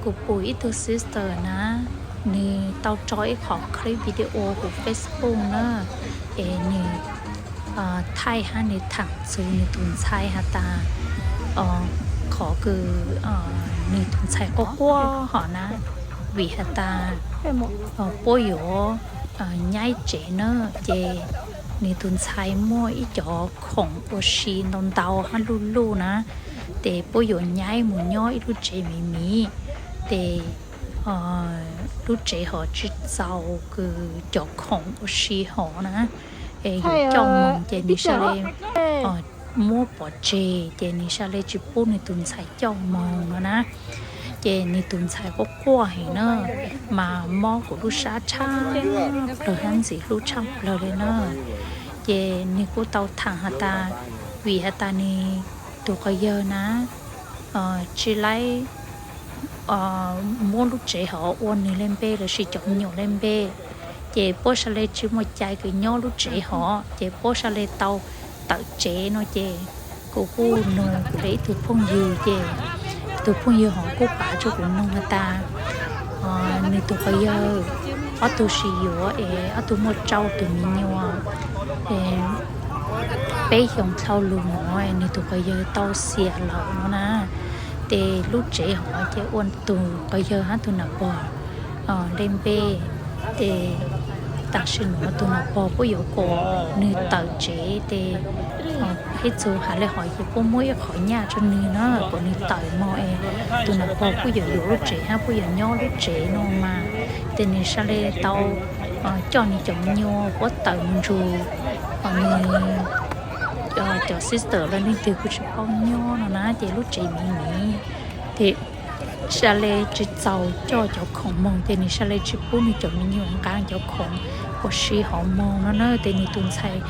Kuv pum ib tug sister na, nws tau tso ib qho clip video kuv Facebook na, es nws thaij hab nws tham txug nws tus ntxhais has tas, qhov kws nws tus ntxhais quaj quaj hov na, vim has tas puab yuav nyaib tsev na, ces nws tus ntxhais muaj ib cov khoom ua si ntau ntau hab luj luj na, ces puab yuav nyaib mus nyob ib lub tsev miv miv, ces lub tsev hov tsi txaus kws cov khoom ua si hov na, es yuav coj moog ces nws saj le muab pov tseg, ces nws saj le tsi pub nws tus ntxhais coj moog no na. Ces nws tus ntxhais quaj quaj heev na, mas mob kuv lub sab tshaj plawg hab ntxim hlub tshaj plawg le na. Ces nws kuj tau tham has tas, vim has tas nws tus quas yawg na tsi laib muab lub tsev hov ua nws le npe lossis cov me nyuam le npe, ces puab saj le tsi muaj cai kws nyob lub tsev hov, ces puab saj le tau tawm tsev no ces kuv kuj nug kuv le ib tug phooj ywg ces tus phooj ywg hov kuj pav rua kuv nug has tas, nws tus quas yawg ob tug sib yuav es ob tug muaj rau tus me nyuam peb xyoo dlhau lug no, nws tus quas yawg tau xiam lawm no na. Ces lub tsev hov ces ua tus quas yawg hab tus nam pog le npe, ces tam sim nuav tus nam pog puab yuav kom nws tawm tsev ces peb txug has le hov ces puab muab ib qho nyaj rua nws na kom nws tawm moog es tus nam pog puab yuav yuav lub tsev hab puab yuav nyob lub tsev no mas, ces nws saj le tau coj nws cov me nyuam puab tawm mus nrug nws cov sister los leej twg kuj tsi paub nyob no na, ces lub tsev miv miv, ces saj le tsi txaus coj cov khoom moog, ces nws saj le tsi pub nws cov me nyuam nqaa cov khoom ua si hov moog no na, ces nws tus ntxhais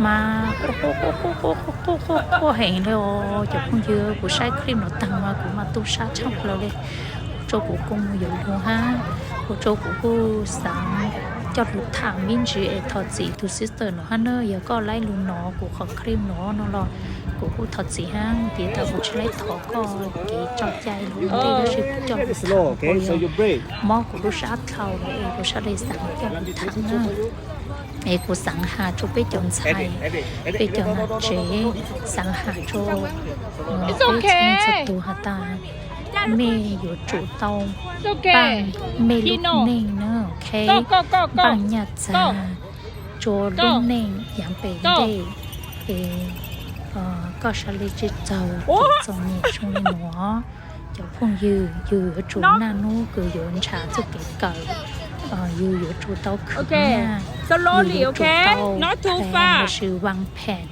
mas quaj quaj quaj quaj quaj quaj heev le os cov phooj ywg. Kuv saib clip no taag mas kuv mas tu sab tshaj plawg le, ua rua kuv kua muag yuav luag hab ua rua kuv kuj xaav coj lug tham me ntsis es thov txim tus sister no hab na, yog koj laib lug nov kuv qhov clip no no los kuv kuj thov txim hab, ces tas kuv tsi laib thov koj kev tso cai lug ntej lub sij coj lug tham, mob kuv lub sab dlhau lawm es kuv saj le xaav coj lug tham na. Es kuv xaav has rua peb cov ntxhais, peb cov nam tsev, xaav has rua peb txhua tug has tas mej yuav tsum tau npaaj mej lub neej na, ok, npaaj nyaj txag rua lub neej yaav pem ntej, es koj saj le tsi txaug kev txom nyem zoo le nuav. Cov phooj ywg, yug yuav tsum naj nub kws yuav nrhav txuj kev kawm, yug yuav tsum tau khwv nyaj, yug yuav tsum tau plan lossis vaaj phem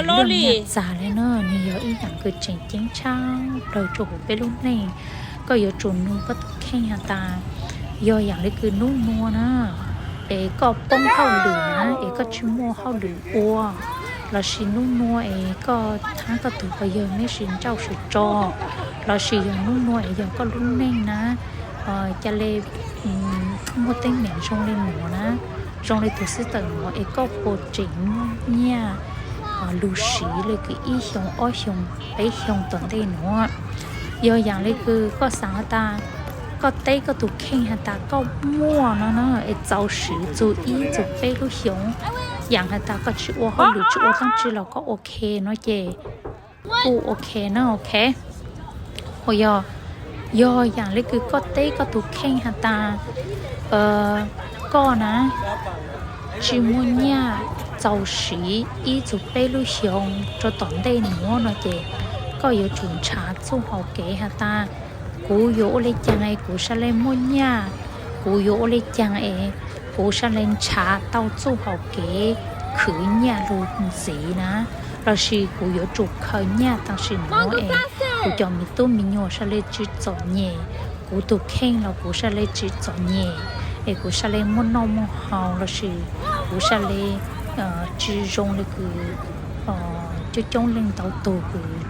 lub nyaj txag le na, nwg yog ib yaam kws tseem ceeb tshaj plawg rua huv peb lub neej. Koj yuav tsum nug koj tus kheej has tas, yog yaam le kws nub nua na, es koj poob hauj lwm na, es koj tsi muaj hauj lwm ua, lossis nub nua es koj hab koj tug quas yawg meb sib nrauj sib tso, lossis yog nub nua es yog koj lub neej na, ca le muaj teeb meem zoo le nuav na, zoo le tug sister nuav es koj puas tseem muaj nyaj lug siv le kws ib xyoo ob xyoo peb xyoo tom ntej nuav? Yog yaam le kws koj xaav has tas, koj teb koj tus kheej has tas koj muaj no na, es txaus siv txug ib txug peb lub xyoo, yaam has tas koj tsi ua hauj lwm tsi ua dlaab tsi los koj ok no ces kuj ok na, ok. Yog, yog yaam le kws koj teb koj tus kheej has tas koj na tsi muaj nyaj txaus siv ib txug peb lub xyoo rua tom ntej nuav no ces koj yuav tsum nrhav txuj hau kev has tas, kuv yuav ua le caag es kuv saj le muaj nyaj, kuv yuav ua le caag es kuv saj le nrhav tau txuj hau kev khwv nyaj lug ntxiv na, lossis kuv yuav tsum khaws nyaj tam sim nuav es kuv cov me tub me nyuam saj le tsi txom nyem, kuv tus kheej los kuv saj le tsi txom nyem, es kuv saj le muaj noj muaj haus lossis kuv saj le tsi zoo le kws coob coob leej ntau tug kws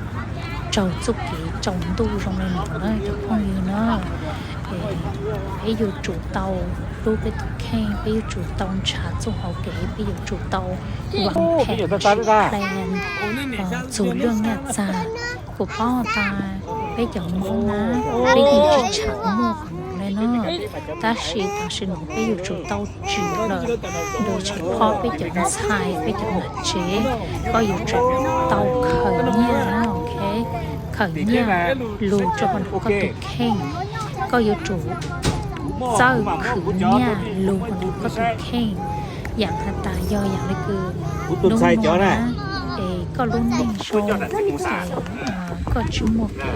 raug txuj kev tsaus ntuj zoo le nuav na cov phooj ywg na. Peb yuav tsum tau hlub peb tus kheej, peb yuav tsum tau nrhav txuj hau kev, peb yuav tsum tau vaaj phem plan txug lub nyaj txag. Kuv paub tas Peb cov Hmoob na, peb yeej tsis tshua muaj qhov no li no, tab sis tam sim no peb yuav tsum tau tsim lawm, rau tshaj phob peb cov ntxhais, peb cov niam tsev, koj yuav tsum tau khaws nyiaj na, ok, khaws nyiaj lug rau hauv koj tus kheej, koj yuav tsum txawj khwv nyiaj lug rau koj tus kheej. Yaam has tas yog yaam le kws hnub no na, es koj lub neej zoo, koj tsis muaj kev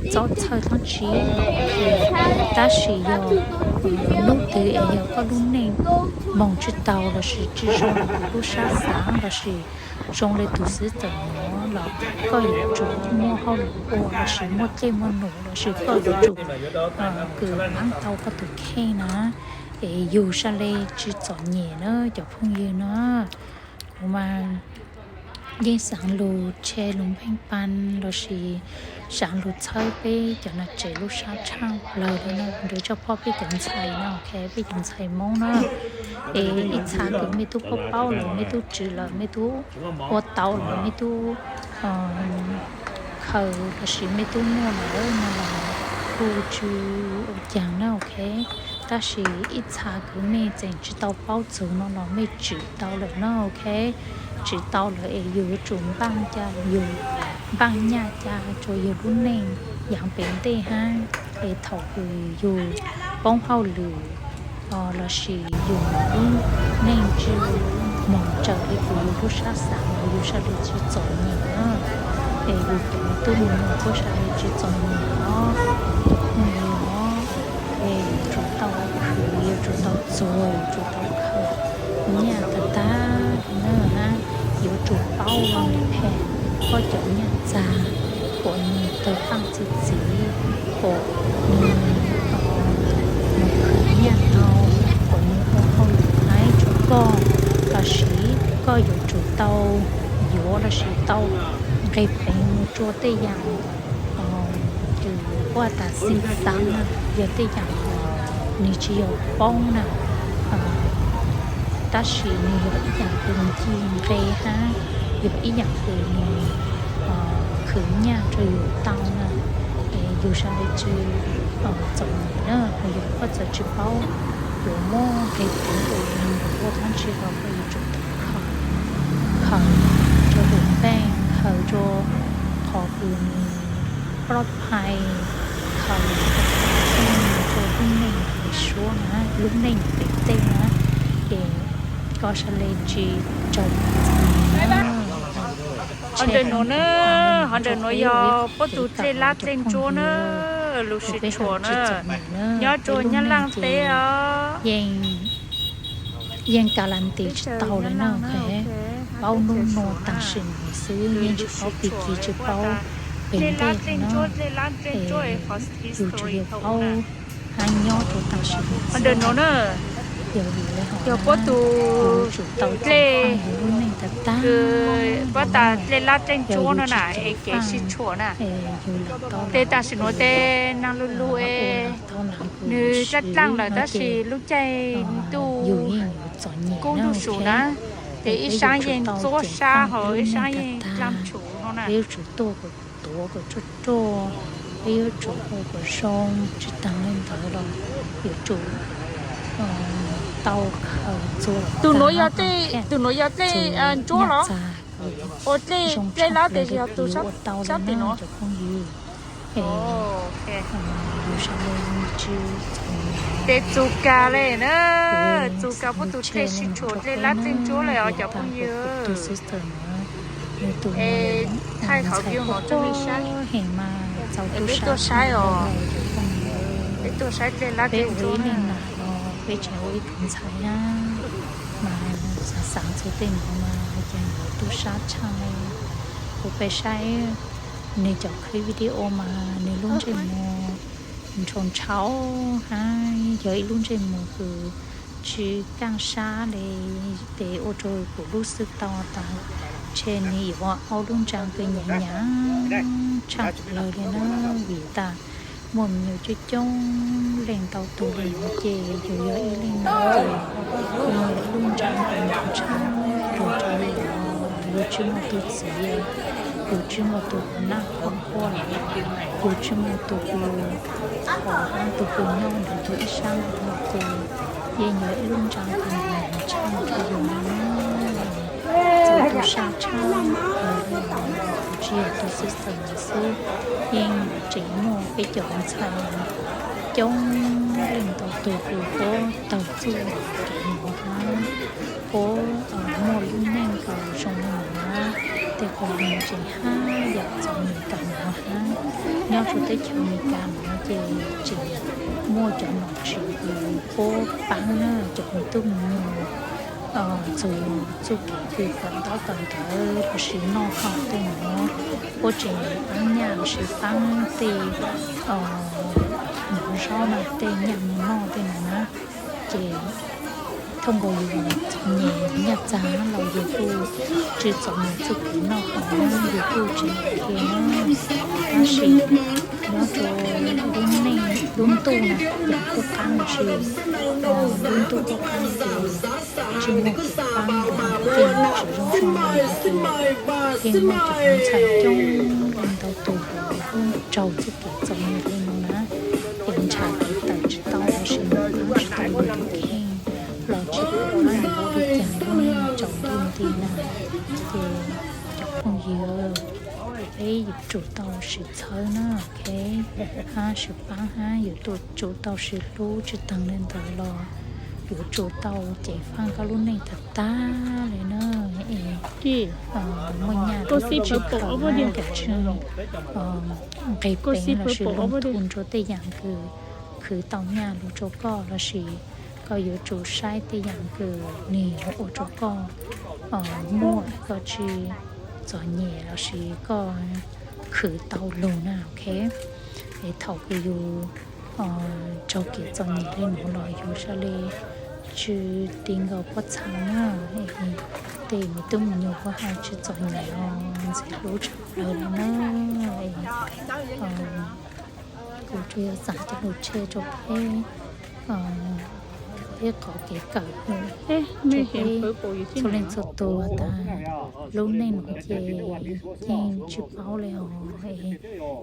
txob txhawj dlaab tsi, tab sis yog hnub twg es yog koj lub neej moog tsis taug lossis tsis zoo li kws lub sab xaav lossis zoo li tus xwb txawm nuav los koj yuav tsum muaj hauj lwm ua lossis muaj caij muaj num lossis koj yuav tsum kws paab tau koj tus kheej na, es yug sab le tsis txom nyem na cov phooj ywg na. Kuv mas yeej xaav lug tshe lug npeej paa lossis xaav lug txhawb peb cov nam tsev lub sab tshaj plawg li na, rau tshaj phob peb cov ntxhais na, ok, peb cov ntxhais Moob na. Es ib txha kws mej tub paub paub lawm, mej tub tsim lawm, mej tub ua tau lawm, mej tub khaws lossis mej tub muaj lawm no los kuj tsis ua caag na, ok. Tab sis ib txha kws mej tseem tsis tau paub txug no los mej tsim tau lawm na, ok. Tsim tau lawm es yug yuav tsum npaaj ca, yug npaaj nyaj ca rua yug lub neej yaav pem ntej hab, es thaum kws yug poob hauj lwm lossis yug lub neej tsis moog raws le kws yug lub sab xaav los yug sab le tsis txom nyem na. Es yug cov tub me nyuam kuj sab le tsis txom nyem os, cov phooj ywg os. Es yuav tsum tau khwv, yuav tsum tau txuag, yuav tsum tau khaws nyiaj tag tag li na hab, yuav tsum paub ua phem koj cov nyaj txag, kom nws tawg qaab txi txiv, kom nws moog khwv nyiaj tau, kom nws ua hauj lwm laib rua koj, lossis koj yuav tsum tau yuav lossis tau nqe peev mus rua tej yaam kws puab tas xi xaav na, yog tej yaam nws tsis yog poob na, tab sis nws yog ib yaam kws nws ci nqe hab yog ib yaam kws nws khwv nyiaj rua yus tau na. Es yug sab le tsis txom nyem na, yog koj txawm tsis paub yuav muab nqe peev ua dlaab tsi los koj yuav tsum tau khaws rua hum peej, khaws rua qhov kws nws ploj phais, khaws rua lub neej suab na, lub neej pem ntej na, es koj sab le tsis raug txom nyem na. Hov ntawm nuav na, hov ntawm nuav yog puab tus dlej lab dlej ntsuab na, lub sib tshuam na, nyob rua Nyab Laaj teb os. Yeej ka las tis tsis tau li na, paub nub nua tam sim nuav xwb, yeej tsis paub pig kig tsis paub peg ntej no. Yug tsuas yog paub hab nyob rua tam sim nuav xwb. Yog vim le hov, yog puab tus dlej, yug lub neej tag tag, puab tas dlej lab dlej ntsuab no na, es kev sib tshuam na, tes tam sim nuav tes naag lug lug es nws dlaaj dlaaj lawm tab sis lub caij ntuj kub ntuj su na, ces ib sab yeej txuab sab hos ib sab yeej dlaaj tshuv no na. Peb yuav tsum tuaj kom tuav kom ruaj ruaj, peb yuav tsum ua kom zoo, tsis taag le ntawd los yuav tsum tau khaws txuag. Tus nuav yog dlej, tus nuav yog dlej ntsuab los? Ua dlej lab tes yog tus sab tim nuav cov phooj ywg. Tes txug kag le na, txug kag puab tus dlej sib tshuam dlej lab dlej ntsuab le os cov phooj ywg. Es thaij qhov view hov rua mej saib, es peb tuaj saib os, peb tuaj saib dlej lab dlej ntsuab na. Peb tseem ua ib tug ntxhais na, mas xaav xaav txug tej nuav mas hais tias yuav tu sab tshaj le. Kuv peb saib nws cov clip video mas nws lub ntsej muag ntshau ntshau hab yog ib lub ntsej muag kws tsis kaaj sab le, tes ua rua kuv lub xwb tau tas ntshe nws yuav ua lub ntsej kws nyav nyav tshaj plawg le na, vim tas muaj me nyuam coob coob leej ntau tug le nuav ces yus yog ib leeg nuav ces yog lub ntsej kws nyav tshaj plawg rua yus, yus tsis muaj tug txiv. Yus tsis muaj tus kws naj qhuab qhuab, yus tsis muaj tus kws, tus kws nyob nrog yus ib sab no ces yeej yog ib lub ntxa kws nws tshaj rau yus no. Txaus tu siab tshaj, tsis yog tus system no xwb, yeej tseem muaj peb cov ntxhais coob leej ntau tus kws puab taug txuj kev nuav hab puab muaj lub neej kws zoo li nuav na. Tej qhov neeg tseem haj yam txom nyem kawg nuav hab. Nyob rua teb chaws Amelikas nuav ces tseem muaj cov nom tswv kws puab paab na, cov me tub me nyuam txug txuj kev kws kawm ntaub kawm ntawv lossis noj haus tej nuav, puab tseem paab nyaj lossis paab tej mov zaub na, tej nyaj mov noj tej nuav na. Ces thooj nkaus yus txom nyem nyaj txag los yus kuj tsis txom nyem txuj kev noj haus na, yus kuj tsis ua ke na. Tab sis nyob rua lub neej lub ntuj na, yam kuj qaab lossis lub ntuj kuj qaab ces tsis muaj kev paab, tej nom tswv zoo zoo li ces yeej muaj cov ntxhais coob leej ntau tus kws kuj raug txuj kev txom nyem li nuav na. Es ntshaw kev tawm tsis tau lossis nws paab tsis tau yus tus kheej los tsis paub yus ua li cas lub neej tsaus ntuj nti na. Ces cov phooj ywg, peb yuav tsum tau sib txhawb na, ok, hab sib paab hab yuav tsum tau sib hlub. Tsis taag le ntawd los yuav tsum tau ceev faaj koj lub neej tag tag le na. Es muaj nyaj tsis khaws na, kav tsij nqeg peev lossis lug tug rua tej yam kws khwv tau nyaj lug rua koj lossis koj yuav tsum saib tej yam kws nwg yuav ua rua koj muaj, koj tsis txom nyem lossis koj khwv tau lug na, ok. Es thaum kws yus raug kev txom nyem le nuav los yus sawv le tsis ti nkaus pob txha na. Tej me tub me nyuam puab haj tsis txom nyem os, ntxim hlub tshaj plaws le na. Kuv tsuas yog xaam coj lug tshaj rua peb, peb qhov kev kawm, txhua leej txhua tug tas lub neej nuav ces yeej tsis paub le os.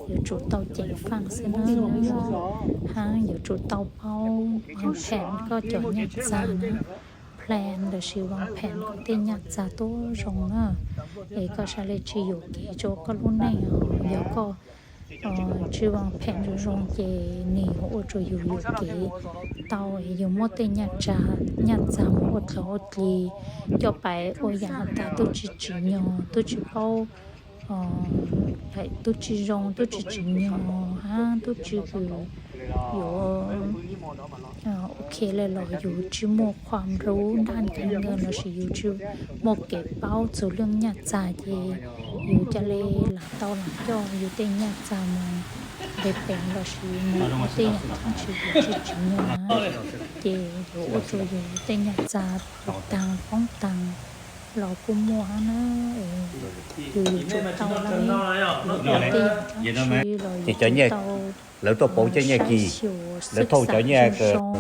Yuav tsum tau ceev faaj xwb na, hab yuav tsum tau paub phem koj cov nyaj txag na, plan lossis vaj phem koj tej nyaj txag tuab zoo na. Es koj sawv le tsis yuam kev rua koj lub neej os. Yog koj tsis vaj phem zoo zoo ces nwg yuav ua rua yus yuam kev tau, yus muab tej nyaj txag, nyaj txag mus ua dlov ua dlig, coj pais ua yaam has tas tub tsis tsim nyog, tub tsis paub, tub tsis zoo, tub tsis tsim nyog hab tub tsis kws yuav ok le los yus tsis muaj qhuam lub ntaj nkeeg lossis yus tsis muaj kev paub txug lub nyaj txag ces yus ca le lam tau lam coj yus tej nyaj txag mus nqe peev lossis mus tej yaam tub tsis, yus tsis tsim nyog na, ces yuav ua rua yus tej nyaj txag puv taag poob taag los kuj muaj hab na. Yus yuav tsum tau laib, yus ua tej yaam dlaab tsi los yus yuav tsum tau saib xyuas xwb xav zoo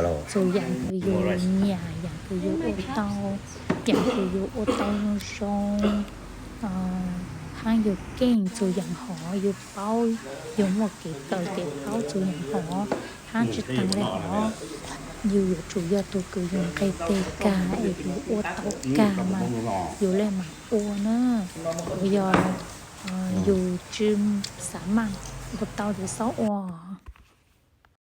zoo, txug yaam kws yus nyiam, yaam kws yus ua tau, yaam kws yus ua tau zoo zoo, hab yus keej txug yaam hov, yus paub, yus muaj kev kawm kev paub txug yaam hov, hab tsis taag le hov, yus yuav tsum yog tug kws yus nqe teg kag es yus ua tau kag mas yus le maam ua na. Kuv yog yus tsis xav maam ua tau ces xob ua.